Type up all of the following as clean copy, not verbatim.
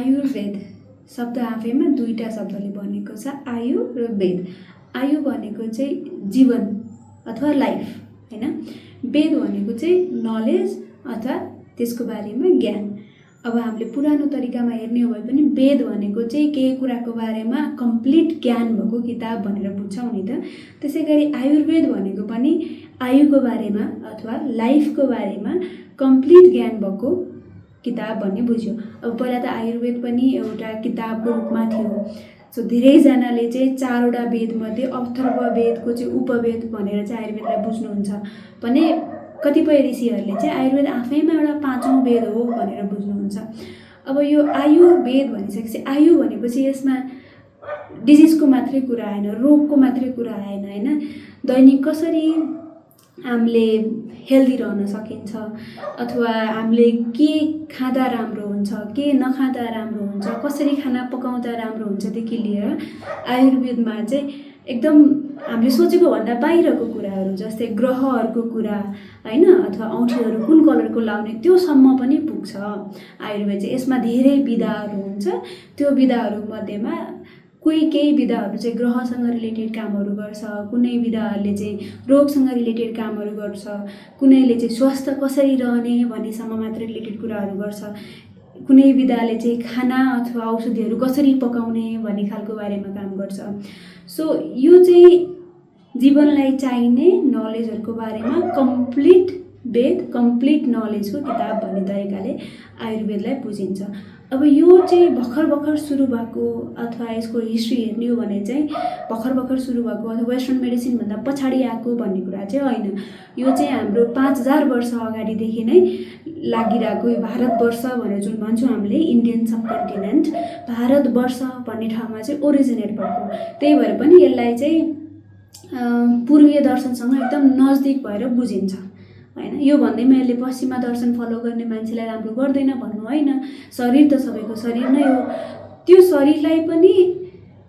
आयुर्वेद शब्द आफैमा दुईटा शब्दले बनेको छ, आयु र वेद। आयु भनेको चाहिँ जीवन अथवा लाइफ हैन, वेद भनेको चाहिँ नलेज अथवा त्यसको बारेमा ज्ञान। अब हामीले पुरानो तरिकामा हेर्ने हो भने पनि वेद भनेको चाहिँ केही कुराको बारेमा कम्प्लिट ज्ञान भएको किताब भनेर बुझ्छौँ नि त। त्यसैगरी आयुर्वेद भनेको पनि आयुको बारेमा अथवा लाइफको बारेमा कम्प्लिट ज्ञान भएको किताब भन्ने बुझ्यो। अब पहिला त आयुर्वेद पनि एउटा किताबको रूपमा थियो। सो धेरैजनाले चाहिँ 4वटा वेदमध्ये अथर्ववेदको चाहिँ उपवेद भनेर चाहिँ आयुर्वेदलाई बुझ्नुहुन्छ भने कतिपय ऋषिहरूले चाहिँ आयुर्वेद आफैमा एउटा 5औं वेद हो भनेर बुझ्नुहुन्छ। अब यो आयुर्वेद भनिसकेपछि आयु भनेपछि यसमा डिजिजको मात्रै कुरा आएन, रोगको मात्रै कुरा आएन हैन, दैनिक कसरी हामीले हेल्दी रहन सकिन्छ अथवा हामीले के खाँदा राम्रो हुन्छ, के नखाँदा राम्रो हुन्छ, कसरी खाना पकाउँदा राम्रो हुन्छदेखि लिएर आयुर्वेदमा चाहिँ एकदम हामीले सोचेको भन्दा बाहिरको कुराहरू जस्तै ग्रहहरूको कुरा हैन अथवा औँठीहरू कुन कलरको लाउने त्योसम्म पनि पुग्छ आयुर्वेद चाहिँ। यसमा धेरै विधाहरू हुन्छ, त्यो विधाहरू मध्येमा केही विधाहरू चाहिँ ग्रहसँग रिलेटेड कामहरू गर्छ, कुनै विधाहरूले चाहिँ रोगसँग रिलेटेड कामहरू गर्छ, कुनैले चाहिँ स्वास्थ्य कसरी रहने भन्नेसँग मात्र रिलेटेड कुराहरू गर्छ, कुनै विधाले चाहिँ खाना अथवा औषधिहरू कसरी पकाउने भन्ने खालको बारेमा काम गर्छ। सो यो चाहिँ जीवनलाई चाहिने नलेजहरूको बारेमा कम्प्लिट वेद, कम्प्लिट नलेजको किताब भन्ने तरिकाले आयुर्वेदलाई बुझिन्छ। अब यो चाहिँ भर्खर सुरु भएको अथवा यसको हिस्ट्री हेर्ने हो भने चाहिँ भर्खर सुरु भएको अथवा वेस्टर्न मेडिसिन भन्दा पछाडि आएको भन्ने कुरा चाहिँ होइन। यो चाहिँ हाम्रो 5000 वर्ष अगाडिदेखि नै लागिरहेको यो भारतवर्ष भनेर जुन भन्छौँ हामीले इन्डियन सबकन्टिनेन्ट, भारतवर्ष भन्ने ठाउँमा चाहिँ ओरिजिनेट भएको। त्यही भएर पनि यसलाई चाहिँ पूर्वीय दर्शनसँग एकदम नजदिक भएर बुझिन्छ हैन। यो भन्दैमा यसले पश्चिमा दर्शन फलो गर्ने मान्छेलाई राम्रो गर्दैन भन्नु होइन, शरीर त सबैको शरीर नै हो। त्यो शरीरलाई पनि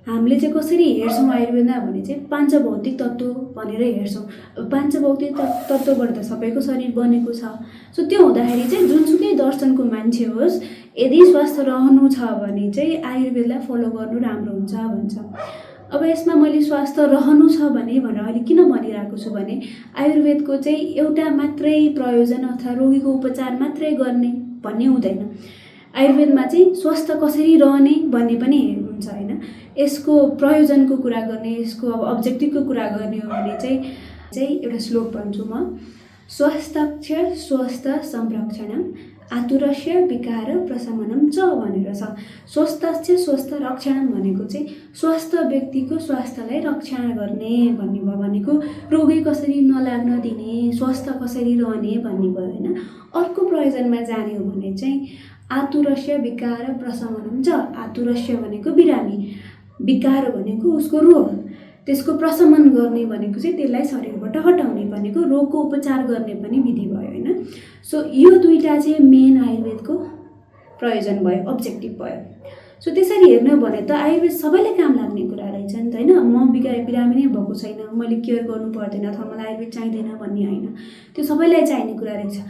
हामीले चाहिँ कसरी हेर्छौँ आयुर्वेदमा भने चाहिँ पाञ्चभौतिक तत्त्व भनेर हेर्छौँ। अब पाञ्चभौतिक तत्त्वबाट त सबैको शरीर बनेको छ। सो त्यो हुँदाखेरि चाहिँ जुनसुकै दर्शनको मान्छे होस्, यदि स्वस्थ रहनु छ भने चाहिँ आयुर्वेदलाई फलो गर्नु राम्रो हुन्छ भन्छ। अब यसमा मैले स्वास्थ्य रहनु छ भनेर अहिले किन भनिरहेको छु भने आयुर्वेदको चाहिँ एउटा मात्रै प्रयोजन अथवा रोगीको उपचार मात्रै गर्ने भन्ने हुँदैन। आयुर्वेदमा चाहिँ स्वस्थ कसरी रहने भन्ने पनि हुन्छ हैन। यसको प्रयोजनको कुरा गर्ने, यसको अब अब्जेक्टिभको कुरा गर्ने हो भने चाहिँ एउटा श्लोक भन्छु म, स्वस्थक्ष स्वस्थ संरक्षणम आतुरस्य विकार प्रशमनम च भनेर छ। स्वस्थ स्वस्थ रक्षणम भनेको चाहिँ स्वस्थ व्यक्तिको स्वास्थ्यलाई रक्षण गर्ने भन्ने भयो, भनेको रोगै कसरी नलाग्न दिने, स्वस्थ कसरी रहने भन्ने भयो हैन। अर्को प्रयोजनमा जाने हो भने चाहिँ आतुरस्य विकार प्रशमनम च, आतुरस्य भनेको बिरामी, विकार भनेको उसको रोग, त्यसको प्रशमन गर्ने भनेको चाहिँ त्यसलाई शरीरबाट हटाउने भनेको रोगको उपचार गर्ने पनि विधि भयो हैन। सो यो दुईटा चाहिँ मेन आयुर्वेदको प्रयोजन भयो, अब्जेक्टिभ भयो। सो त्यसरी हेर्नु भने त आयुर्वेद सबैलाई काम लाग्ने कुरा रहेछ नि त हैन। म बिरामी नै भएको छैन, मैले केयर गर्नु पर्दैन अथवा मलाई आयुर्वेद चाहिँदैन भन्ने होइन, त्यो सबैलाई चाहिने कुरा रहेछ।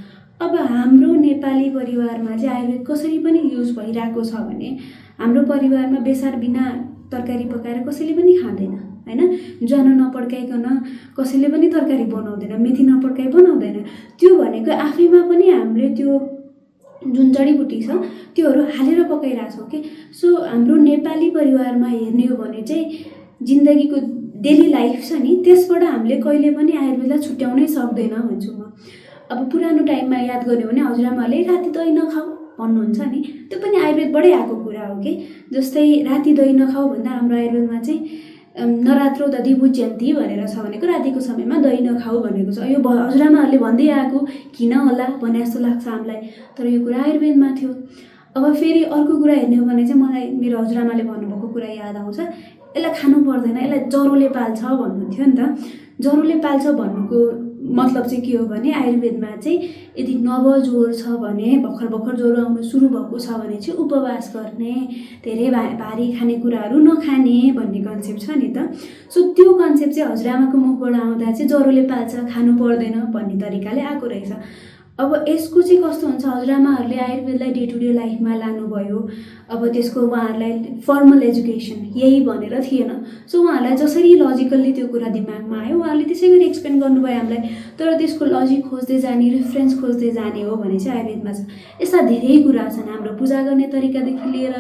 अब हाम्रो नेपाली परिवारमा चाहिँ आयुर्वेद कसरी पनि युज भइरहेको छ भने हाम्रो परिवारमा बेसार बिना तरकारी पकाएर कसैले पनि खाँदैन हैन। ज्वानो नपड्काइकन कसैले पनि तरकारी बनाउँदैन, मेथी नपड्काइ बनाउँदैन। त्यो भनेको आफैमा पनि हामीले त्यो जुन जडीबुटी छ त्योहरू हालेर पकाइरहेछौँ कि। सो हाम्रो नेपाली परिवारमा हेर्ने हो भने चाहिँ जिन्दगीको डेली लाइफ छ नि, त्यसबाट हामीले कहिले पनि आयुर्वेदलाई छुट्याउनै सक्दैन भन्छु म। अब पुरानो टाइममा याद गर्ने भने हजुरआमाहरूले राति दही नखाऊ भन्नुहुन्छ नि, त्यो पनि आयुर्वेदबाटै आएको कुरा हो कि। जस्तै राति दही नखाऊ भन्दा हाम्रो आयुर्वेदमा चाहिँ नरात्रो दधि भुज्यन्ति भनेर छ, भनेको रातिको समयमा दही नखाऊ भनेको छ। यो हजुरआमाहरूले भन्दै आएको किन होला भने जस्तो लाग्छ हामीलाई, तर यो कुरा आयुर्वेदमा थियो। अब फेरि अर्को कुरा हेर्ने हो भने चाहिँ मलाई मेरो हजुरआमाले भन्नुभएको कुरा याद आउँछ, यसलाई खानु पर्दैन, यसलाई ज्वरोले पाल्छ भन्नुहुन्थ्यो नि त। ज्वरोले पाल्छ भन्नुको मतलब चाहिँ के हो भने आयुर्वेदमा चाहिँ यदि नवज्वरो छ भने, भर्खर ज्वरो आउनु सुरु भएको छ भने चाहिँ उपवास गर्ने, धेरै भारी खानेकुराहरू नखाने भन्ने कन्सेप्ट छ नि त। सो त्यो कन्सेप्ट चाहिँ हजुरआमाको मुखबाट आउँदा चाहिँ ज्वरोले पाल्छ खानु पर्दैन भन्ने तरिकाले आएको रहेछ। अब यसको चाहिँ कस्तो हुन्छ, हजुरआमाहरूले आयुर्वेदलाई डे टु डे लाइफमा लानुभयो, अब त्यसको उहाँहरूलाई फर्मल एजुकेसन यही भनेर थिएन। सो उहाँहरूलाई जसरी लजिकल्ली त्यो कुरा दिमागमा आयो उहाँहरूले त्यसै गरी एक्सप्लेन गर्नुभयो हामीलाई। तर त्यसको लजिक खोज्दै जाने, रेफरेन्स खोज्दै जाने हो भने चाहिँ आयुर्वेदमा छ। यस्ता धेरै कुरा छन्, हाम्रो पूजा गर्ने तरिकादेखि लिएर,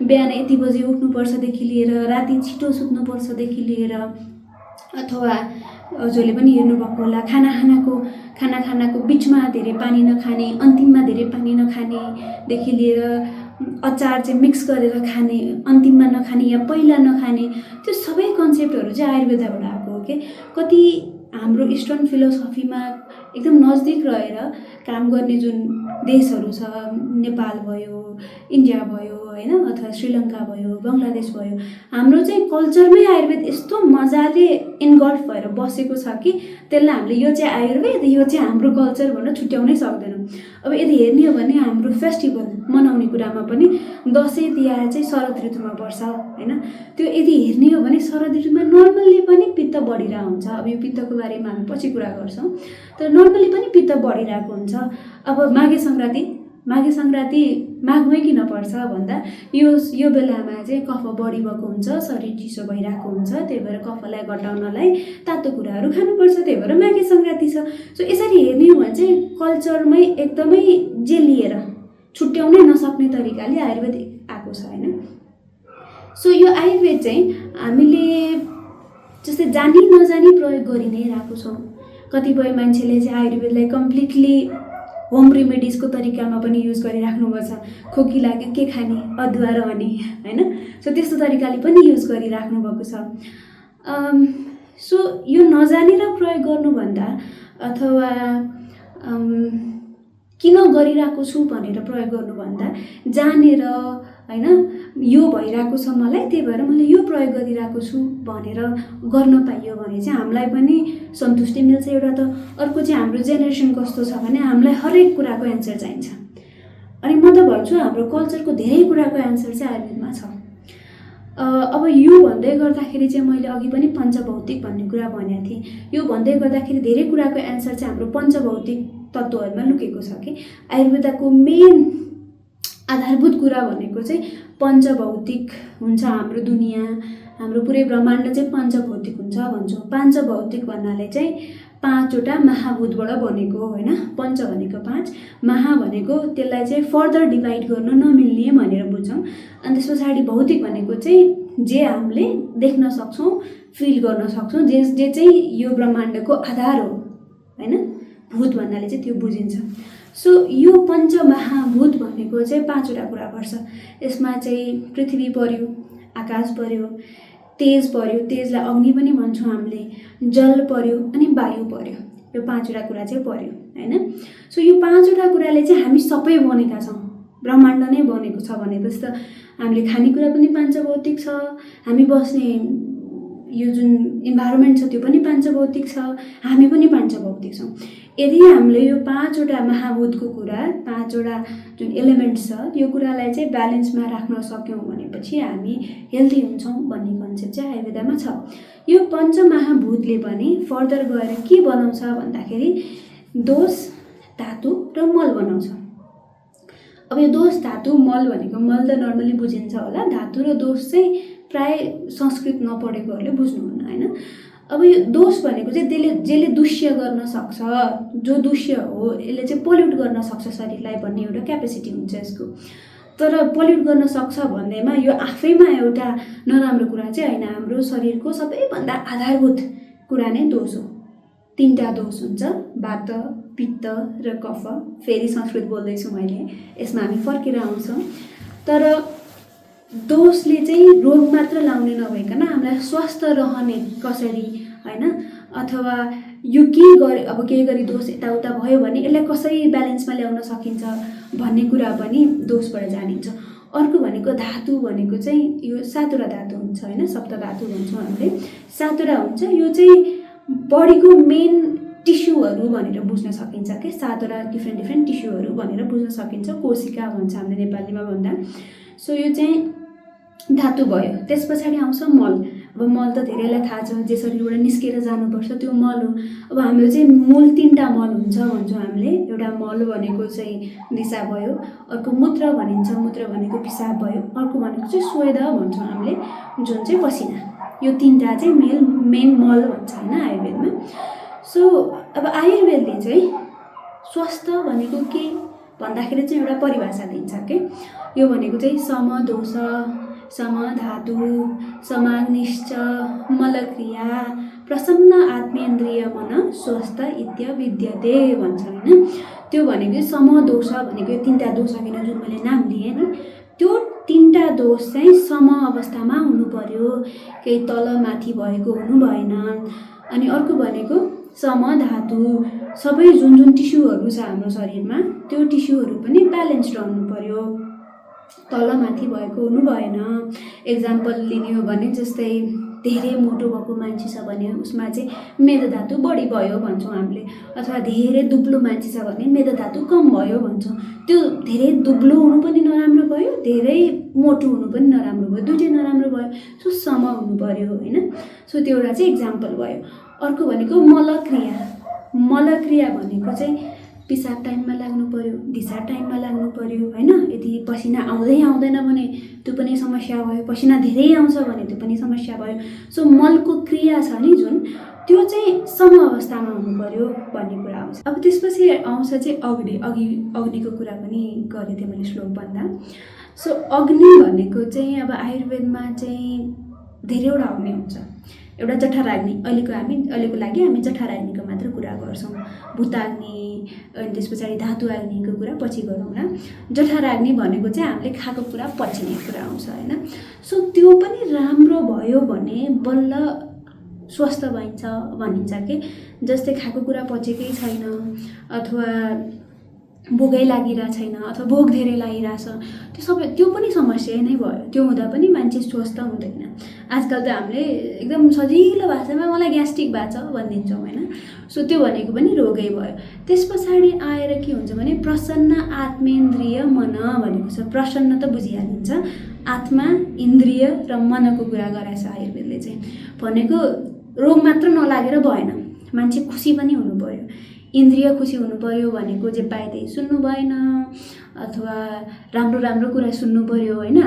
बिहान यति बजे उठ्नुपर्छदेखि लिएर, राति छिटो सुत्नुपर्छदेखि लिएर, अथवा हजुरले पनि हेर्नुभएको होला खाना खानाको बिचमा धेरै पानी नखाने, अन्तिममा धेरै पानी नखानेदेखि लिएर अचार चाहिँ मिक्स गरेर खाने, अन्तिममा नखाने या पहिला नखाने, त्यो सबै कन्सेप्टहरू चाहिँ आयुर्वेदबाट आएको हो। के कति हाम्रो इस्टर्न फिलोसफीमा एकदम नजिक रहेर काम गर्ने जुन देशहरू छ, नेपाल भयो, इन्डिया भयो होइन, अथवा श्रीलङ्का भयो, बङ्गलादेश भयो, हाम्रो चाहिँ कल्चरमै आयुर्वेद यस्तो मजाले इन्गल्फ भएर बसेको छ कि त्यसलाई हामीले यो चाहिँ आयुर्वेद, यो चाहिँ हाम्रो कल्चर भनेर छुट्याउनै सक्दैनौँ। अब यदि हेर्ने हो भने हाम्रो फेस्टिभल मनाउने कुरामा पनि दसैँ तिहार चाहिँ शरद ऋतुमा पर्छ होइन। त्यो यदि हेर्ने हो भने शरद ऋतुमा नर्मल्ली पनि पित्त बढिरहेको हुन्छ। अब यो पित्तको बारेमा हामी पछि कुरा गर्छौँ, तर नर्मल्ली पनि पित्त बढिरहेको हुन्छ। अब माघे सङ्क्रान्ति माघमै किन पर्छ भन्दा यो बेलामा चाहिँ कफ बढी भएको हुन्छ, शरीर चिसो भइरहेको हुन्छ, त्यही भएर कफलाई घटाउनलाई तातो कुराहरू खानुपर्छ, त्यही भएर माघे सङ्क्रान्ति छ। सो यसरी हेर्ने हो भने चाहिँ कल्चरमै एकदमै जेलिएर छुट्याउनै नसक्ने तरिकाले आयुर्वेद आएको छ होइन। सो यो आयुर्वेद चाहिँ हामीले जस्तै जानी नजानी प्रयोग गरि नै रहेको छौँ। कतिपय मान्छेले चाहिँ आयुर्वेदलाई कम्प्लिटली होम रेमेडिजको तरिकामा पनि युज गरिराख्नुभएको छ। खोकी लाग्यो के खाने, अदुवा र हनी होइन। सो त्यस्तो तरिकाले पनि युज गरिराख्नु भएको छ। सो यो नजानेर प्रयोग गर्नुभन्दा अथवा किन गरिरहेको छु भनेर प्रयोग गर्नुभन्दा जानेर होइन, यो भइरहेको छ मलाई, त्यही भएर मैले यो प्रयोग गरिरहेको छु भनेर गर्न पाइयो भने चाहिँ हामीलाई पनि सन्तुष्टि मिल्छ एउटा त। अर्को चाहिँ हाम्रो जेनेरेसन कस्तो छ भने हामीलाई हरेक कुराको एन्सर चाहिन्छ। अनि म त भन्छु हाम्रो कल्चरको धेरै कुराको एन्सर चाहिँ आयुर्वेदमा छ। अब यो भन्दै गर्दाखेरि चाहिँ मैले अघि पनि पञ्चभौतिक भन्ने कुरा भनेको थिएँ। यो भन्दै गर्दाखेरि धेरै कुराको एन्सर चाहिँ हाम्रो पञ्चभौतिक तत्त्वहरूमा लुकेको छ कि आयुर्वेदको मेन आधारभूत कुरा भनेको चाहिँ पञ्चभौतिक हुन्छ। हाम्रो दुनियाँ, हाम्रो पुरै ब्रह्माण्ड चाहिँ पञ्चभौतिक हुन्छ भन्छौँ। पञ्चभौतिक भन्नाले चाहिँ 5वटा महाभूतबाट बनेको होइन। पञ्च भनेको 5, महा भनेको त्यसलाई चाहिँ फर्दर डिभाइड गर्न नमिल्ने भनेर बुझ्छौँ। अनि त्यस पछाडि भौतिक भनेको चाहिँ जे हामीले देख्न सक्छौँ, फिल गर्न सक्छौँ, जे चाहिँ यो ब्रह्माण्डको आधार हो होइन। भूत भन्नाले चाहिँ त्यो बुझिन्छ। सो यो पञ्चमहाभूत भनेको चाहिँ 5वटा कुरा पर्छ। यसमा चाहिँ पृथ्वी पर्यो, आकाश पर्यो, तेज पर्यो, तेजलाई अग्नि पनि भन्छौँ हामीले, जल पर्यो अनि वायु पर्यो। यो 5वटा कुरा चाहिँ पर्यो होइन। सो यो 5वटा कुराले चाहिँ हामी सबै बनेका छौँ, ब्रह्माण्ड नै बनेको छ भनेपछि त हामीले खानेकुरा पनि पञ्चभौतिक छ, हामी बस्ने यो जुन इन्भाइरोमेन्ट छ त्यो पनि पञ्चभौतिक छ, हामी पनि पञ्चभौतिक छौँ। यदि हामीले यो 5वटा महाभूतको कुरा, 5वटा जुन एलिमेन्ट्स छ त्यो कुरालाई चाहिँ ब्यालेन्समा राख्न सक्यौँ भनेपछि हामी हेल्दी हुन्छौँ भन्ने कन्सेप्ट चाहिँ आयुर्वेदमा छ। यो पञ्चमहाभूतले पनि फर्दर गएर के बनाउँछ भन्दाखेरि दोष, धातु र मल बनाउँछ। अब यो दोष, धातु, मल भनेको मल त नर्मली बुझिन्छ होला, धातु र दोष चाहिँ प्राय संस्कृत नपढेकोहरूले बुझ्नुहुन्न होइन। अब यो दोष भनेको चाहिँ जसले दुष्य गर्न सक्छ, जो दुष्य हो यसले चाहिँ पोल्युट गर्न सक्छ शरीरलाई भन्ने एउटा क्यापेसिटी हुन्छ यसको। तर पोल्युट गर्न सक्छ भन्दैमा यो आफैमा एउटा नराम्रो कुरा चाहिँ होइन। हाम्रो शरीरको सबैभन्दा आधारभूत कुरा नै दोष हो। 3टा दोष हुन्छ, वात, पित्त र कफ। फेरि संस्कृत बोल्दैछु मैले, यसमा हामी फर्केर आउँछौँ। तर दोषले चाहिँ रोग मात्र लाउने नभइकन हामीलाई स्वस्थ रहने कसरी होइन, अथवा यो केही गरी दोष यताउता भयो भने यसलाई कसरी ब्यालेन्समा ल्याउन सकिन्छ भन्ने कुरा पनि दोषबाट जानिन्छ। अर्को भनेको धातु भनेको चाहिँ यो 7वटा धातु हुन्छ होइन, सप्तधातु भन्छौँ हामीले। 7वटा हुन्छ, यो चाहिँ बडीको मेन टिस्युहरू भनेर बुझ्न सकिन्छ कि 7वटा डिफ्रेन्ट टिस्युहरू भनेर बुझ्न सकिन्छ। कोशिका भन्छ हामीले नेपालीमा भन्दा। सो यो चाहिँ धातु भयो। त्यस पछाडि आउँछ मल। अब मल त धेरैलाई थाहा छ, जे शरीरबाट निस्केर जानुपर्छ त्यो मल हो। अब हाम्रो चाहिँ मूल 3टा मल हुन्छ भन्छौँ हामीले। एउटा मल भनेको चाहिँ दिशा भयो, अर्को मूत्र भनिन्छ, मूत्र भनेको पिसाब भयो, अर्को भनेको चाहिँ स्वेद भन्छौँ हामीले, जुन चाहिँ पसिना। यो 3टा चाहिँ मेन मल भन्छ होइन आयुर्वेदमा। सो अब आयुर्वेदले चाहिँ स्वास्थ्य भनेको के भन्दाखेरि चाहिँ एउटा परिभाषा दिन्छ के। यो भनेको चाहिँ समदोष, समधातु, समाग्निश्च, मलक्रिया, प्रसन्न आत्मेन्द्रिय मन स्वस्थ इत्यविद्यते भन्छ होइन। त्यो भनेको समदोष भनेको 3टा दोष किन जुन मैले नाम लिएँ नि, त्यो 3टा दोष चाहिँ सम अवस्थामा हुनु पर्यो, केही तल माथि भएको हुनु भएन। अनि अर्को भनेको समधातु, सबै जुन टिस्युहरू छ हाम्रो शरीरमा त्यो टिस्युहरू पनि ब्यालेन्स रहनु पर्यो, तल माथि भएको हुनु भएन। एक्जाम्पल लिने हो भने जस्तै धेरै मोटो भएको मान्छे छ भने उसमा चाहिँ मेदधातु बढी भयो भन्छौँ हामीले, अथवा धेरै दुब्लो मान्छे छ भने मेदधातु कम भयो भन्छौँ। त्यो धेरै दुब्लो हुनु पनि नराम्रो भयो, धेरै मोटो हुनु पनि नराम्रो भयो, दुइटै नराम्रो भयो। सो सम हुनु पर्यो होइन। सो त्यो एउटा चाहिँ एक्जाम्पल भयो। अर्को भनेको मलक्रिया। मलक्रिया भनेको चाहिँ पिसाब टाइममा लाग्नु पर्यो, दिशा टाइममा लाग्नु पर्यो होइन। यदि पसिना आउँदैन भने त्यो पनि समस्या भयो, पसिना धेरै आउँछ भने त्यो पनि समस्या भयो। सो मलको क्रिया छ नि जुन, त्यो चाहिँ सम अवस्थामा हुनु पर्यो भन्ने कुरा आउँछ। अब त्यसपछि आउँछ चाहिँ अग्निको कुरा पनि गरेको थिएँ मैले श्लोक भन्दा। सो अग्नि भनेको चाहिँ अब आयुर्वेदमा चाहिँ धेरैवटा अग्नि हुन्छ। एउटा जठराग्नि, अहिलेको लागि हामी जठराग्निको मात्र कुरा गर्छौँ। भूताग्नि अनि त्यस पछाडि धातु अग्निको कुरा पछि गरौँला। जठराग्नि भनेको चाहिँ हामीले खाएको कुरा पचिने कुरा आउँछ होइन। सो त्यो पनि राम्रो भयो भने बल्ल स्वस्थ भनिन्छ कि। जस्तै खाएको कुरा पचेकै छैन, अथवा भोकै लागिरहेको छैन, अथवा भोक धेरै लागिरहेछ, त्यो पनि समस्या नै भयो। त्यो हुँदा पनि मान्छे स्वस्थ हुँदैन। आजकल त हामीले एकदम सजिलो भाषामा मलाई ग्यास्ट्रिक भएको छ भनिदिन्छौँ होइन। सो त्यो भनेको पनि रोगै भयो। त्यस पछाडि आएर के हुन्छ भने प्रसन्न आत्मेन्द्रिय मन भनेको छ। प्रसन्न त बुझिहालिन्छ, आत्मा, इन्द्रिय र मनको कुरा गराएछ आयुर्वेदले चाहिँ। भनेको रोग मात्र नलागेर भएन, मान्छे खुसी पनि हुनु पर्यो। इन्द्रिय खुसी हुनु पर्यो भनेको जे पाए त्यही सुन्नु भएन, अथवा राम्रो कुरा सुन्नु पर्यो होइन।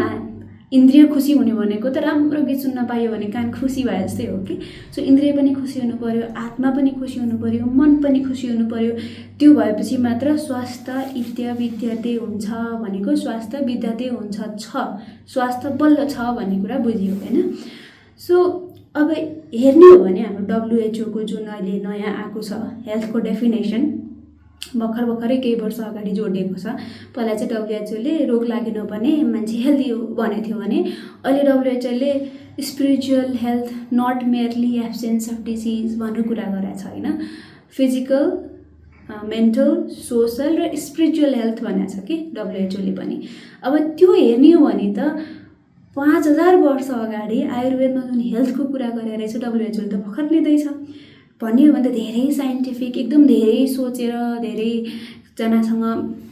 इन्द्रिय खुसी हुने भनेको त राम्रो गीत सुन्न पायो भने कान खुसी भए जस्तै हो कि। सो इन्द्रिय पनि खुसी हुनु पर्यो, आत्मा पनि खुसी हुनु पर्यो, मन पनि खुसी हुनु पर्यो। त्यो भएपछि मात्र स्वास्थ्य इत्यविद्यते हुन्छ भनेको स्वास्थ्य विद्यते हुन्छ, स्वास्थ्य बल्ल छ भन्ने कुरा बुझियो होइन। सो अब हेर्ने हो भने हाम्रो WHO को जुन अहिले नयाँ आएको छ हेल्थको डेफिनेसन, भर्खरै केही वर्ष अगाडि जोडिएको छ। पहिला चाहिँ WHO ले रोग लागेन भने मान्छे हेल्दी हो भनेको थियो भने अहिले WHO ले spiritual health not merely absence of disease भनेर कुरा गराएको छ होइन। फिजिकल, मेन्टल, सोसल र स्पिरिचुअल हेल्थ भनेको छ कि WHO ले पनि। अब त्यो हेर्ने हो भने त 5000 वर्ष अगाडि आयुर्वेदमा जुन हेल्थको कुरा गरेर रहेछ WHO ले त भर्खर लिँदैछ। भन्यो भने त धेरै साइन्टिफिक, एकदम धेरै सोचेर, धेरैजनासँग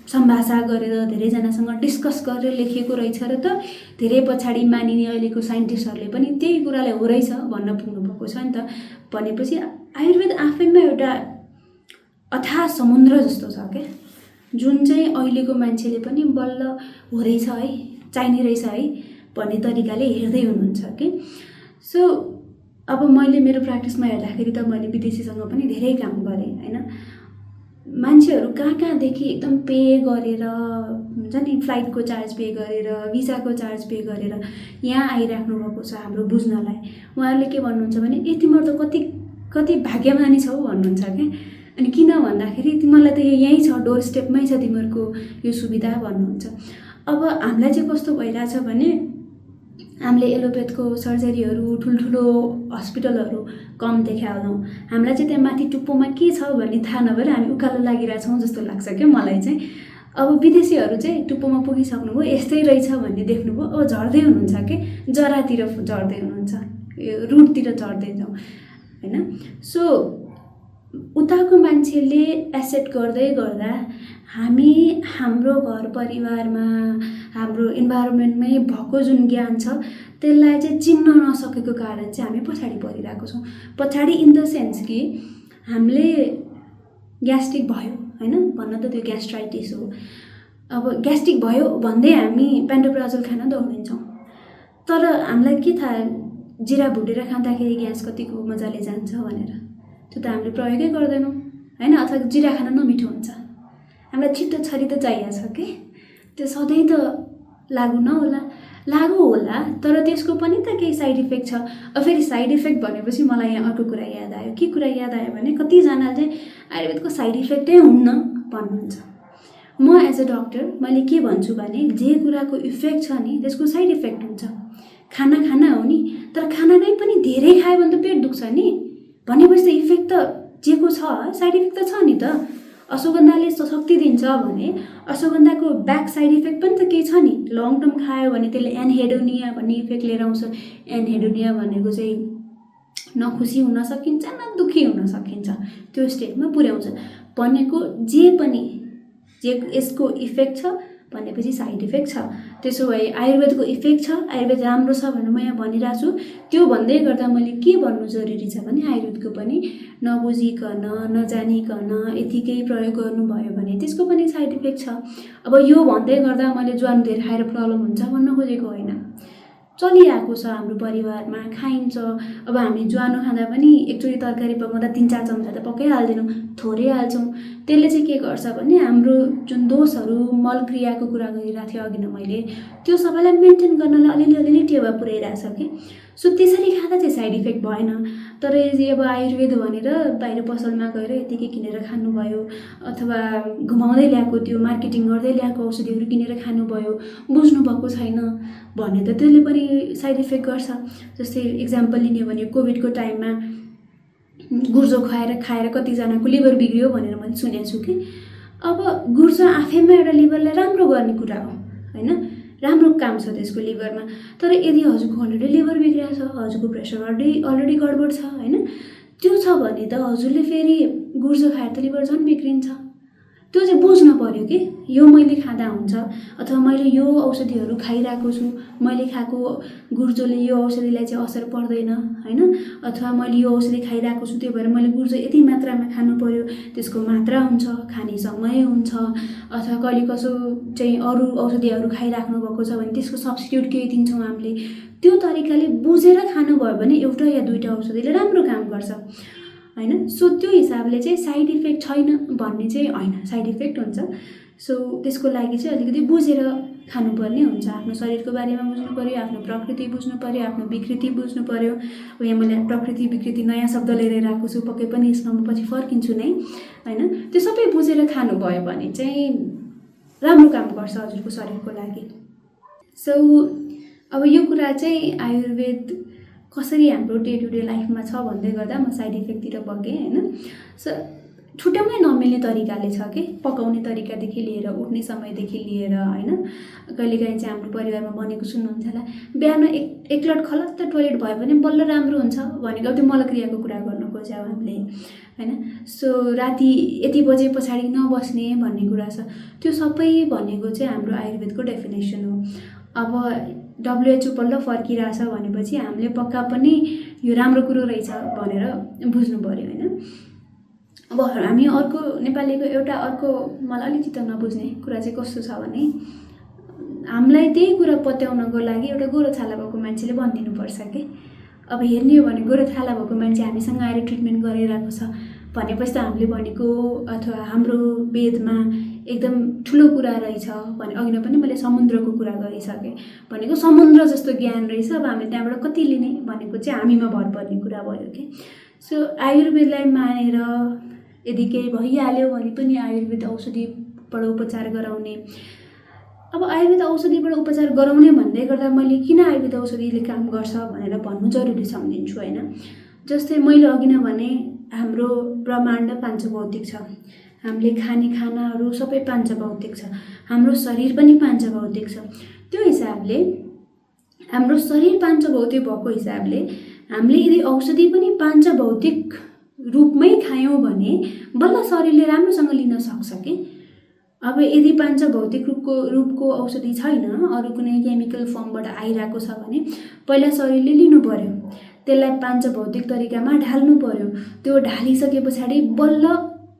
सम्भाषा गरेर, धेरैजनासँग डिस्कस गरेर लेखिएको रहेछ र त धेरै पछाडि मानिने अहिलेको साइन्टिस्टहरूले पनि त्यही कुरालाई हो रहेछ भन्न पुग्नुभएको छ नि त। भनेपछि आयुर्वेद आफैमा एउटा अथाह समुद्र जस्तो छ क्या, जुन चाहिँ अहिलेको मान्छेले पनि बल्ल हो रहेछ है, चाहिने रहेछ है भन्ने तरिकाले हेर्दै हुनुहुन्छ कि। सो अब मैले मेरो प्र्याक्टिसमा हेर्दाखेरि त मैले विदेशीसँग पनि धेरै काम गरेँ होइन। मान्छेहरू कहाँदेखि एकदम पे गरेर हुन्छ नि, फ्लाइटको चार्ज पे गरेर, भिसाको चार्ज पे गरेर यहाँ आइराख्नु भएको छ हाम्रो बुझ्नलाई। उहाँहरूले के भन्नुहुन्छ भने तिमीहरू त कति भाग्यमानी छौ भन्नुहुन्छ क्या। अनि किन भन्दाखेरि तिमीहरूलाई त यहीँ छ, डोर स्टेपमै छ तिमीहरूको यो सुविधा भन्नुहुन्छ। अब हामीलाई चाहिँ कस्तो भइरहेछ भने हामीले एलोपेथको सर्जरीहरू, ठुल्ठुलो हस्पिटलहरू कम देखाउँछौँ। हामीलाई चाहिँ त्यहाँ माथि टुप्पोमा के छ भन्ने थाहा नभएर हामी उकालो लागिरहेछौँ जस्तो लाग्छ क्या मलाई चाहिँ। अब विदेशीहरू चाहिँ टुप्पोमा पुगिसक्नुभयो, यस्तै रहेछ भन्ने देख्नुभयो, अब झर्दै हुनुहुन्छ कि, जरातिर झर्दै हुनुहुन्छ, यो रुटतिर झर्दै जाउँ होइन। सो उताको मान्छेले एक्सेप्ट गर्दै गर्दा हामी हाम्रो घर परिवारमा हाम्रो इन्भाइरोमेन्टमै भएको जुन ज्ञान छ त्यसलाई चाहिँ चिन्न नसकेको कारण चाहिँ हामी पछाडि परिरहेको छौँ। पछाडि इन द सेन्स कि हामीले ग्यास्ट्रिक भयो होइन, भन्न त त्यो ग्यास्ट्राइटिस हो, अब ग्यास्ट्रिक भयो भन्दै हामी पेन्टोप्राजोल खान दौडिन्छौँ। तर हामीलाई के थाहा जिरा भुटेर खाँदाखेरि ग्यास कतिको मजाले जान्छ भनेर? त्यो त हामीले प्रयोगै गर्दैनौँ होइन। अथवा जिरा खान नमिठो हुन्छ, हामीलाई छिट्टो छरी त चाहिएको छ कि त्यो सधैँ त लागु नहोला, लागु होला तर त्यसको पनि त केही साइड इफेक्ट छ। अब फेरि साइड इफेक्ट भनेपछि मलाई यहाँ अर्को कुरा याद आयो। के कुरा याद आयो भने कतिजनाले चाहिँ आयुर्वेदको साइड इफेक्टै हुन्न भन्नुहुन्छ। म एज अ डक्टर मैले के भन्छु भने जे कुराको इफेक्ट छ नि त्यसको साइड इफेक्ट हुन्छ। खाना खाना हो नि, तर खाना नै पनि धेरै खायो भने त पेट दुख्छ नि, भनेपछि त इफेक्ट त जेको छ साइड इफेक्ट त छ नि त। अश्वगन्धाले शक्ति दिन्छ भने अश्वगन्धाको ब्याक साइड इफेक्ट पनि त केही छ नि। लङ टर्म खायो भने त्यसले एनहेडोनिया भन्ने इफेक्ट लिएर आउँछ। एनहेडोनिया भनेको चाहिँ न खुसी हुन सकिन्छ न दुःखी हुन सकिन्छ, त्यो स्टेटमा पुर्याउँछ भनेको। जे पनि जे यसको इफेक्ट छ भनेपछि साइड इफेक्ट छ। त्यसो भए आयुर्वेदको इफेक्ट छ, आयुर्वेद राम्रो छ भनेर म यहाँ भनिरहेको छु। त्यो भन्दै गर्दा मैले के भन्नु जरुरी छ भने आयुर्वेदको पनि नबुझिकन नजानिकन यतिकै प्रयोग गर्नुभयो भने त्यसको पनि साइड इफेक्ट छ। अब यो भन्दै गर्दा मैले ज्वानो धेरै खाएर प्रब्लम हुन्छ भन्न खोजेको होइन। चलिआएको छ हाम्रो परिवारमा, खाइन्छ। अब हामी ज्वानो खाँदा पनि एकचोटि तरकारी पकाउँदा 3-4 चम्चा त पक्कै हाल्दैनौँ, थोरै हाल्छौँ। त्यसले चाहिँ के गर्छ भने हाम्रो जुन दोषहरू मलक्रियाको कुरा गरिरहेको थिएँ अघि नै मैले, त्यो सबैलाई मेन्टेन गर्नलाई अलिअलि टेवा पुर्याइरहेछ कि। सो त्यसरी खाँदा चाहिँ साइड इफेक्ट भएन। तर यदि अब आयुर्वेद भनेर बाहिर पसलमा गएर यतिकै किनेर खानुभयो अथवा घुमाउँदै ल्याएको त्यो मार्केटिङ गर्दै ल्याएको औषधिहरू किनेर खानुभयो, बुझ्नुभएको छैन भने त त्यसले पनि साइड इफेक्ट गर्छ। जस्तै इक्जाम्पल लिने भने कोभिडको टाइममा गुर्जो खाएर कतिजनाको लिभर बिग्रियो भनेर मैले सुनेको छु कि। अब गुर्जो आफैमा एउटा लिभरलाई राम्रो गर्ने कुरा हो होइन, राम्रो काम छ त्यसको लिभरमा। तर यदि हजुरको अलरेडी लिभर बिग्रिएको छ, हजुरको प्रेसर अलरेडी गडबड छ होइन, त्यो छ भने त हजुरले फेरि गुर्जो खाएर त लिभर झन् बिग्रिन्छ। त्यो चाहिँ बुझ्नु पर्यो कि यो मैले खाँदा हुन्छ अथवा मैले यो औषधिहरू खाइरहेको छु, मैले खाएको गुर्जोले यो औषधिलाई चाहिँ असर पर्दैन होइन, अथवा मैले यो औषधि खाइरहेको छु त्यही भएर मैले गुर्जो यति मात्रामा खानु पर्यो, त्यसको मात्रा हुन्छ, खाने समय हुन्छ, अथवा कहिले कसो चाहिँ अरू औषधिहरू खाइराख्नु भएको छ भने त्यसको सब्स्टिट्युट केही दिन्छौँ हामीले। त्यो तरिकाले बुझेर खानुभयो भने एउटा या दुईवटा औषधिले राम्रो काम गर्छ होइन। सो त्यो हिसाबले चाहिँ साइड इफेक्ट छैन भन्ने चाहिँ होइन, साइड इफेक्ट हुन्छ। सो त्यसको लागि चाहिँ अलिकति बुझेर खानुपर्ने हुन्छ। आफ्नो शरीरको बारेमा बुझ्नु पर्यो, आफ्नो प्रकृति बुझ्नु पर्यो, आफ्नो विकृति बुझ्नु पर्यो। यहाँ मैले प्रकृति विकृति नयाँ शब्द लिएर आएको छु, पक्कै पनि यसमा म पछि फर्किन्छु नै होइन। त्यो सबै बुझेर खानुभयो भने चाहिँ राम्रो काम गर्छ हजुरको शरीरको लागि। सो अब यो कुरा चाहिँ आयुर्वेद कसरी हाम्रो डे टु डे लाइफमा छ भन्दै गर्दा म साइड इफेक्टतिर बगेँ होइन। सो छुट्याउनै नमिल्ने तरिकाले छ कि, पकाउने तरिकादेखि लिएर उठ्ने समयदेखि लिएर होइन। कहिलेकाहीँ चाहिँ हाम्रो परिवारमा बनेको सुन्नुहुन्छ होला, बिहान एक लट खलत्त टोइलेट भयो भने बल्ल राम्रो हुन्छ भनेको त्यो मलक्रियाको कुरा गर्नु खोज्यौँ हामीले होइन। सो राति यति बजे पछाडि नबस्ने भन्ने कुरा छ, त्यो सबै भनेको चाहिँ हाम्रो आयुर्वेदको डेफिनेसन हो। अब WHO पल्ल फर्किरहेछ भनेपछि हामीले पक्का पनि यो राम्रो कुरो रहेछ भनेर बुझ्नु पर्यो होइन। अब हामी अर्को नेपालीको एउटा अर्को मलाई अलिकति त नबुझ्ने कुरा चाहिँ कस्तो छ भने हामीलाई त्यही कुरा पत्याउनको लागि एउटा गोरो छाला भएको मान्छेले भनिदिनुपर्छ कि। अब हेर्ने हो भने गोरो छाला भएको मान्छे हामीसँग आएर ट्रिटमेन्ट गरिरहेको छ भनेपछि त हामीले भनेको अथवा हाम्रो वेदमा एकदम ठुलो कुरा रहेछ भने अघि नै पनि मैले समुद्रको कुरा गरिसकेँ भनेको समुद्र जस्तो ज्ञान रहेछ। अब हामीले त्यहाँबाट कति लिने भनेको चाहिँ हामीमा भर पर्ने कुरा भयो कि। सो आयुर्वेदलाई मानेर यदि केही भइहाल्यो भने पनि आयुर्वेद औषधिबाट उपचार गराउने। अब आयुर्वेद औषधिबाट उपचार गराउने भन्दै गर्दा मैले किन आयुर्वेद औषधिले काम गर्छ भनेर भन्नु जरुरी सम्झिन्छु होइन। जस्तै मैले अघि नै भने हाम्रो ब्रह्माण्ड पाञ्चभौतिक छ, हामीले खाने खानाहरू सबै पाञ्चभौतिक छ, हाम्रो शरीर पनि पाञ्चभौतिक छ। त्यो हिसाबले हाम्रो शरीर पाञ्चभौतिक भएको हिसाबले हामीले यदि औषधि पनि पाञ्चभौतिक रूपमै खायौँ भने बल्ल शरीरले राम्रोसँग लिन सक्छ कि। अब यदि पाञ्चभौतिक रूपको औषधि छैन, अरू कुनै केमिकल फर्मबाट आइरहेको छ भने पहिला शरीरले लिनु पर्यो, त्यसलाई पाञ्चभौतिक तरिकामा ढाल्नु पर्यो। त्यो ढालिसके पछाडि बल्ल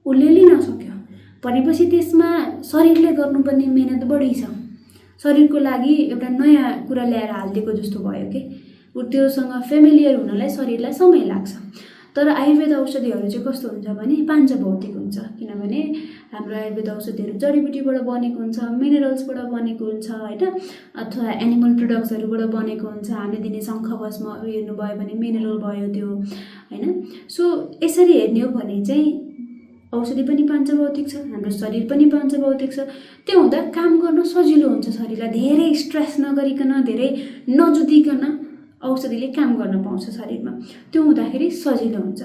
उसले लिन सक्यो भनेपछि त्यसमा शरीरले गर्नुपर्ने मेहनत बढी छ। शरीरको लागि एउटा नयाँ कुरा ल्याएर हालिदिएको जस्तो भयो कि त्योसँग फेमिलियर हुनलाई शरीरलाई समय लाग्छ। तर आयुर्वेद औषधिहरू चाहिँ कस्तो हुन्छ भने पाञ्चभौतिक हुन्छ, किनभने हाम्रो आयुर्वेद औषधिहरू जडीबुटीबाट बनेको हुन्छ, मिनरल्सबाट बनेको हुन्छ होइन, अथवा एनिमल प्रोडक्ट्सहरूबाट बनेको हुन्छ। हामीले दिने शङ्खभस्म हेर्नुभयो भने मिनरल भयो त्यो होइन। सो यसरी हेर्ने हो भने चाहिँ औषधि पनि पाञ्चभौतिक छ, हाम्रो शरीर पनि पाञ्चभौतिक छ। त्यो हुँदा काम गर्न सजिलो हुन्छ, शरीरलाई धेरै स्ट्रेस नगरिकन, धेरै नजुतिकन औषधिले काम गर्न पाउँछ शरीरमा। त्यो हुँदाखेरि सजिलो हुन्छ।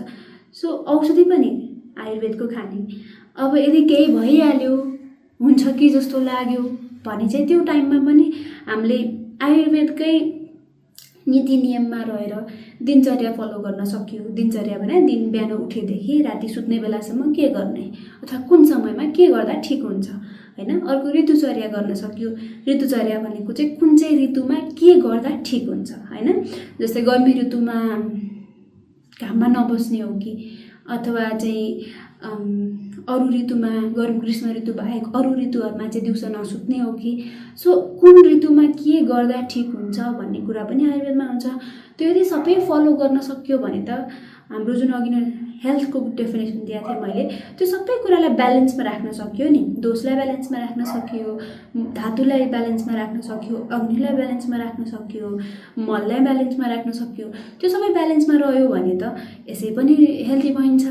सो औषधि पनि आयुर्वेदको खाने। अब यदि केही भइहाल्यो, हुन्छ कि जस्तो लाग्यो भने चाहिँ त्यो टाइममा पनि हामीले आयुर्वेदकै नीति नियममा रहेर दिनचर्या फलो गर्न सक्यो। दिनचर्या भने दिन बिहान उठेदेखि राति सुत्ने बेलासम्म के गर्ने अथवा कुन समयमा के गर्दा ठिक हुन्छ होइन। अर्को ऋतुचर्या गर्न सक्यो। ऋतुचर्या भनेको चाहिँ कुन चाहिँ ऋतुमा के गर्दा ठिक हुन्छ होइन। जस्तै गर्मी ऋतुमा घाममा नबस्ने हो कि, अथवा चाहिँ अरू ऋतुमा ग्रीष्म ऋतु बाहेक अरू ऋतुहरूमा चाहिँ दिउँसो नसुत्ने हो कि। सो कुन ऋतुमा के गर्दा ठिक हुन्छ भन्ने कुरा पनि आयुर्वेदमा हुन्छ। त्यो यदि सबै फलो गर्न सक्यो भने त हाम्रो जुन अघि नै हेल्थको डेफिनेसन दिएको थिएँ मैले, त्यो सबै कुरालाई ब्यालेन्समा राख्न सक्यो नि। दोषलाई ब्यालेन्समा राख्न सक्यो, धातुलाई ब्यालेन्समा राख्न सक्यो, अग्निलाई ब्यालेन्समा राख्न सक्यो, मललाई ब्यालेन्समा राख्न सक्यो। त्यो सबै ब्यालेन्समा रह्यो भने त यसै पनि हेल्दी भइन्छ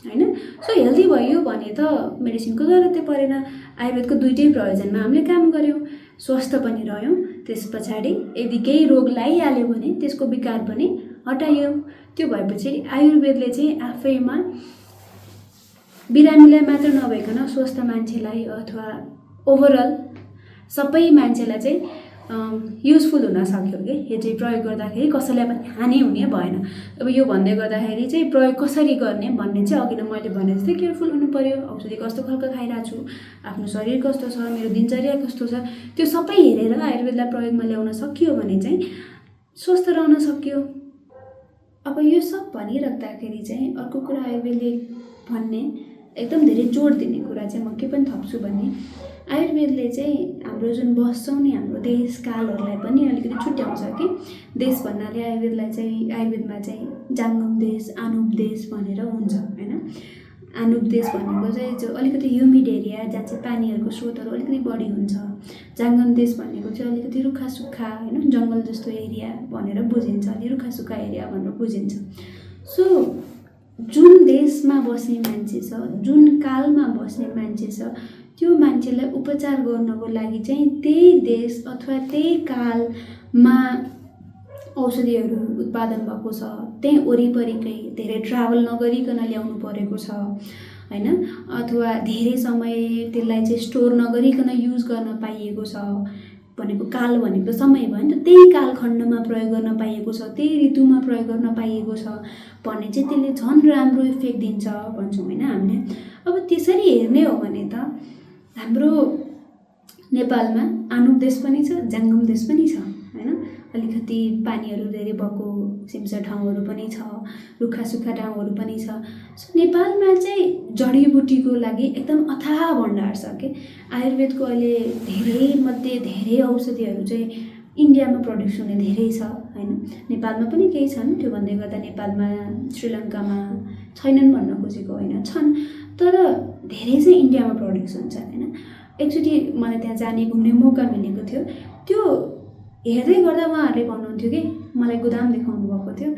होइन। सो हेल्दी भयो भने त मेडिसिनको जरुरतै परेन। आयुर्वेदको दुइटै प्रयोजनमा हामीले काम गऱ्यौँ, स्वस्थ पनि रह्यौँ। त्यस पछाडि यदि केही रोग लागिहाल्यो भने त्यसको विकार पनि हटाइयो। त्यो भएपछि आयुर्वेदले चाहिँ आफैमा बिरामीलाई मात्र नभइकन स्वस्थ मान्छेलाई अथवा ओभरअल सबै मान्छेलाई चाहिँ युजफुल हुन सक्यो कि। यो चाहिँ प्रयोग गर्दाखेरि कसैलाई पनि हानि हुने भएन। अब यो भन्दै गर्दाखेरि चाहिँ प्रयोग कसरी गर्ने भन्ने चाहिँ अघि नै मैले भने जस्तै केयरफुल हुनु पर्यो। औषधि कस्तो खालको खाइरहेको छु, आफ्नो शरीर कस्तो छ, मेरो दिनचर्या कस्तो छ, त्यो सबै हेरेर आयुर्वेदलाई प्रयोगमा ल्याउन सकियो भने चाहिँ स्वस्थ रहन सक्यो। अब यो सब भनिराख्दाखेरि चाहिँ अर्को कुरा आयुर्वेदले भन्ने एकदम धेरै जोड दिने कुरा चाहिँ म के पनि थप्छु भने आयुर्वेदले चाहिँ हाम्रो जुन बस्छौँ नि हाम्रो देश कालहरूलाई पनि अलिकति छुट्याउँछ कि। देश भन्नाले आयुर्वेदलाई चाहिँ आयुर्वेदमा चाहिँ जाङ्गम देश, आनुप देश भनेर हुन्छ होइन। आनुप देश भनेको चाहिँ जो अलिकति ह्युमिड एरिया जहाँ चाहिँ पानीहरूको स्रोतहरू अलिकति बढी हुन्छ। जाङ्गम देश भनेको चाहिँ अलिकति रुखा सुक्खा होइन जङ्गल जस्तो एरिया भनेर बुझिन्छ, अलि रुखा सुक्खा एरिया भनेर बुझिन्छ। सो जुन देशमा बस्ने मान्छे छ, जुन कालमा बस्ने मान्छे छ, त्यो मान्छेलाई उपचार गर्नको लागि चाहिँ त्यही देश अथवा त्यही कालमा औषधिहरू उत्पादन भएको छ। त्यही वरिपरिकै धेरै ट्राभल नगरिकन ल्याउनु परेको छ होइन, अथवा धेरै समय त्यसलाई चाहिँ स्टोर नगरिकन युज गर्न पाइएको छ भनेको काल भनेको समय भयो नि त। त्यही कालखण्डमा प्रयोग गर्न पाइएको छ, त्यही ऋतुमा प्रयोग गर्न पाइएको छ भने चाहिँ त्यसले झन् राम्रो इफेक्ट दिन्छ भन्छौँ होइन हामीले। अब त्यसरी हेर्ने हो भने त हाम्रो नेपालमा आनुप देश पनि छ, जाङ्गम देश पनि छ होइन। अलिकति पानीहरू धेरै भएको सिमसा ठाउँहरू पनि छ, रुखा सुक्खा ठाउँहरू पनि छ। सो नेपालमा चाहिँ जडीबुटीको लागि एकदम अथाह भण्डार छ कि। आयुर्वेदको अहिले धेरै मध्ये धेरै औषधिहरू चाहिँ इन्डियामा प्रड्युस हुने धेरै छ होइन। नेपालमा पनि केही छन्, त्यो भन्दै गर्दा नेपालमा श्रीलङ्कामा छैनन् भन्न खोजेको होइन, छन्, तर धेरै चाहिँ इन्डियामा प्रड्युस हुन्छ होइन। एकचोटि मलाई त्यहाँ जाने घुम्ने मौका मिलेको थियो। त्यो हेर्दै गर्दा उहाँहरूले भन्नुहुन्थ्यो कि मलाई गोदाम देखाउनु भएको थियो,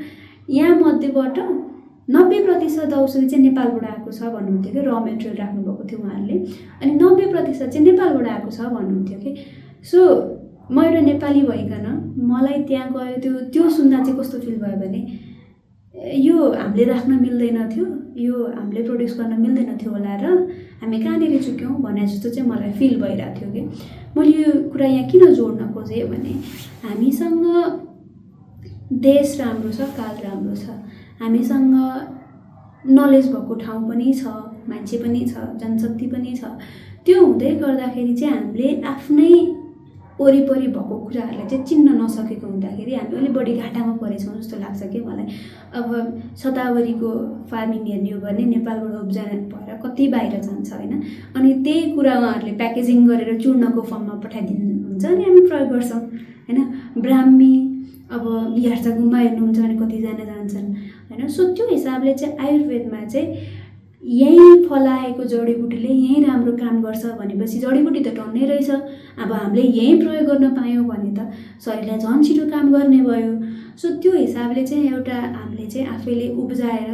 यहाँ मध्येबाट 90% औषधि चाहिँ नेपालबाट आएको छ भन्नुहुन्थ्यो कि। र मेटेरियल राख्नुभएको थियो उहाँहरूले, अनि 90% चाहिँ नेपालबाट आएको छ भन्नुहुन्थ्यो कि। सो म एउटा नेपाली भइकन मलाई त्यहाँ गयो त्यो सुन्दा चाहिँ कस्तो फिल भयो भने यो हामीले राख्न मिल्दैन थियो, यो हामीले प्रड्युस गर्न मिल्दैन थियो होला र हामी कहाँनिर चुक्यौँ भने जस्तो चाहिँ मलाई फिल भइरहेको थियो कि। मैले यो कुरा यहाँ किन जोड्न खोजेँ भने हामीसँग देश राम्रो छ, काल राम्रो छ, हामीसँग नलेज भएको ठाउँ पनि छ, मान्छे पनि छ, जनशक्ति पनि छ। त्यो हुँदै गर्दाखेरि चाहिँ हामीले आफ्नै वरिपरि भएको कुराहरूलाई चाहिँ चिन्न नसकेको हुँदाखेरि हामी अलिक बढी घाटामा परेछौँ जस्तो लाग्छ कि मलाई। अब शतावरीको फार्मिङ हेर्ने हो भने नेपालबाट उब्जनी भएर कति बाहिर जान्छ होइन, अनि त्यही कुरा उहाँहरूले प्याकेजिङ गरेर चूर्णको फर्ममा पठाइदिनुहुन्छ अनि हामी प्रयोग गर्छौँ होइन। ब्राह्मी अब यार्सा गुम्बा हेर्नुहुन्छ भने कतिजना जान्छन् होइन। सो त्यो हिसाबले चाहिँ आयुर्वेदमा चाहिँ यहीँ फलाएको जडीबुटीले यहीँ राम्रो काम गर्छ भनेपछि जडीबुटी त टन्नै रहेछ। अब हामीले यहीँ प्रयोग गर्न पायौँ भने त शरीरलाई झन् छिटो काम गर्ने भयो। सो त्यो हिसाबले चाहिँ एउटा हामीले चाहिँ आफैले उब्जाएर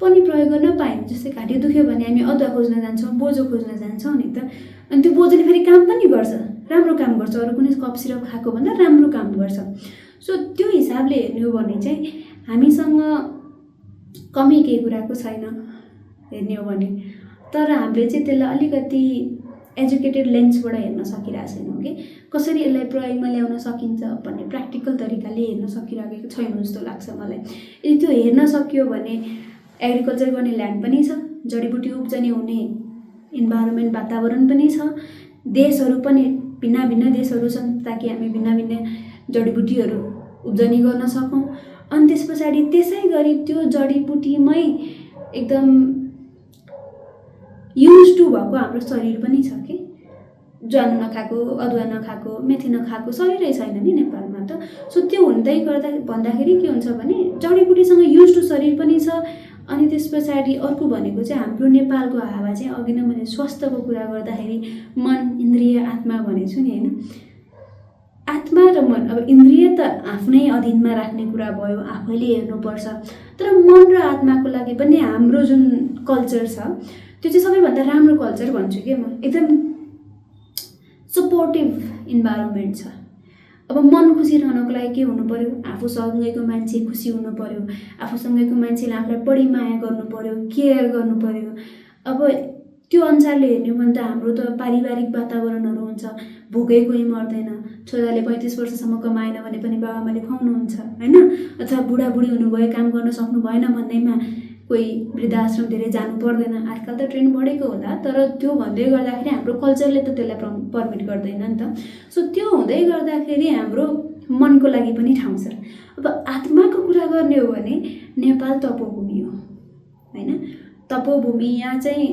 पनि प्रयोग गर्न पायौँ। जस्तै घाँटी दुख्यो भने हामी अदुवा खोज्न जान्छौँ, बोजो खोज्न जान्छौँ नि त, अनि त्यो बोजोले फेरि काम पनि गर्छ, राम्रो काम गर्छ, अरू कुनै कफ सिरप खाएको भन्दा राम्रो काम गर्छ। सो त्यो हिसाबले हेर्ने हो भने चाहिँ हामीसँग कमी केही कुराको छैन हेर्ने हो भने, तर हामीले चाहिँ त्यसलाई अलिकति एजुकेटेड लेन्सबाट हेर्न सकिरहेको छैनौँ कि कसरी यसलाई प्रयोगमा ल्याउन सकिन्छ भन्ने प्र्याक्टिकल तरिकाले हेर्न सकिरहेको छैनौँ जस्तो लाग्छ मलाई। यदि त्यो हेर्न सकियो भने एग्रिकल्चर गर्ने ल्यान्ड पनि छ, जडीबुटी उब्जनी हुने इन्भाइरोमेन्ट वातावरण पनि छ, देशहरू पनि भिन्न भिन्न देशहरू छन् ताकि हामी भिन्न भिन्न जडीबुटीहरू उब्जनी गर्न सकौँ। अनि त्यस पछाडि त्यसै गरी त्यो जडीबुटीमै एकदम युज टु भएको हाम्रो शरीर पनि छ कि ज्वानो नखाएको, अदुवा नखाएको, मेथी नखाएको शरीरै छैन नि नेपालमा त। सो त्यो हुँदै गर्दा भन्दाखेरि के हुन्छ भने जडीबुटीसँग युज टु शरीर पनि छ। अनि त्यस पछाडि अर्को भनेको चाहिँ हाम्रो नेपालको हावा चाहिँ अघि नै मैले स्वास्थ्यको कुरा गर्दाखेरि मन, इन्द्रिय, आत्मा भनेको छु नि होइन। आत्मा र मन, अब इन्द्रिय त आफ्नै अधीनमा राख्ने कुरा भयो, आफैले हेर्नुपर्छ, तर मन र आत्माको लागि पनि हाम्रो जुन कल्चर छ त्यो चाहिँ सबैभन्दा राम्रो कल्चर भन्छु कि म। एकदम सपोर्टिभ इन्भाइरोमेन्ट छ। अब मन खुसी रहनको लागि के हुनु पर्यो, आफूसँगैको मान्छे खुसी हुनु पर्यो, आफूसँगैको मान्छेले आफूलाई बढी माया गर्नु पर्यो, केयर गर्नु पर्यो। अब त्यो अनुसारले हेर्ने हो भने त हाम्रो त पारिवारिक वातावरणहरू हुन्छ, भोकै कोही मर्दैन, छोराले 35 वर्षसम्म कमाएन भने पनि बाबाआमाले खुवाउनुहुन्छ होइन, अथवा बुढाबुढी हुनुभयो काम गर्न सक्नु भएन भन्दैमा कोही वृद्धाश्रम धेरै जानु पर्दैन। आजकल त ट्रेन्ड बढेको होला, तर त्यो भन्दै गर्दाखेरि हाम्रो कल्चरले त त्यसलाई पर्मिट गर्दैन नि त। सो त्यो हुँदै गर्दाखेरि हाम्रो मनको लागि पनि ठाउँ छ। अब आत्माको कुरा गर्ने हो भने नेपाल तपोभूमि हो होइन। तपोभूमि, यहाँ चाहिँ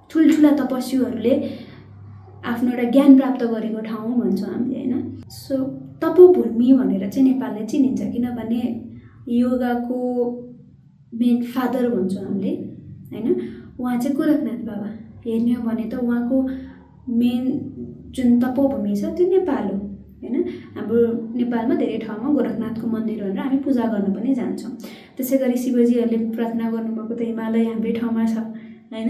ठुल्ठुला तपस्वीहरूले आफ्नो एउटा ज्ञान प्राप्त गरेको ठाउँ भन्छौँ हामीले होइन। सो तपोभूमि भनेर चाहिँ नेपाललाई चिनिन्छ, किनभने योगाको मेन फादर भन्छौँ हामीले होइन। उहाँ चाहिँ गोरखनाथ बाबा। हेर्ने हो भने त उहाँको मेन जुन तपोभूमि छ त्यो नेपाल हो होइन। हाम्रो नेपालमा धेरै ठाउँमा गोरखनाथको मन्दिर भनेर हामी पूजा गर्न पनि जान्छौँ। त्यसै गरी शिवजीहरूले प्रार्थना गर्नुभएको त हिमालय हाम्रै ठाउँमा छ होइन।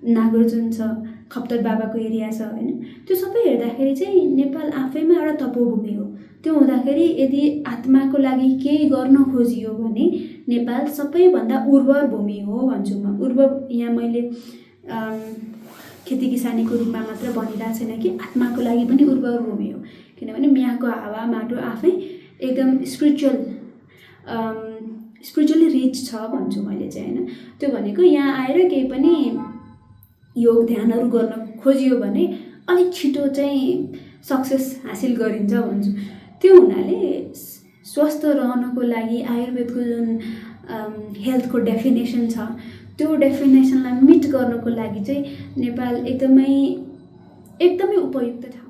नागार्जुन छ, खप्तर बाबाको एरिया छ होइन। त्यो सबै हेर्दाखेरि चाहिँ नेपाल आफैमा एउटा तपोभूमि हो। त्यो हुँदाखेरि यदि आत्माको लागि केही गर्न खोजियो भने नेपाल सबैभन्दा उर्वर भूमि हो भन्छु म। उर्वर यहाँ मैले खेती किसानीको रूपमा मात्र भनिरहेको छैन कि आत्माको लागि पनि उर्वर भूमि हो, किनभने यहाँको हावा माटो आफै एकदम स्पिरिचुअली रिच छ भन्छु मैले चाहिँ होइन। त्यो भनेको यहाँ आएर केही पनि योग ध्यानहरू गर्न खोजियो भने अलिक छिटो चाहिँ सक्सेस हासिल गरिन्छ भन्छु। त्यो हुनाले स्वस्थ रहनको लागि आयुर्वेदको जुन हेल्थको डेफिनेसन छ त्यो डेफिनेसनलाई मिट गर्नको लागि चाहिँ नेपाल एकदमै उपयुक्त ठाउँ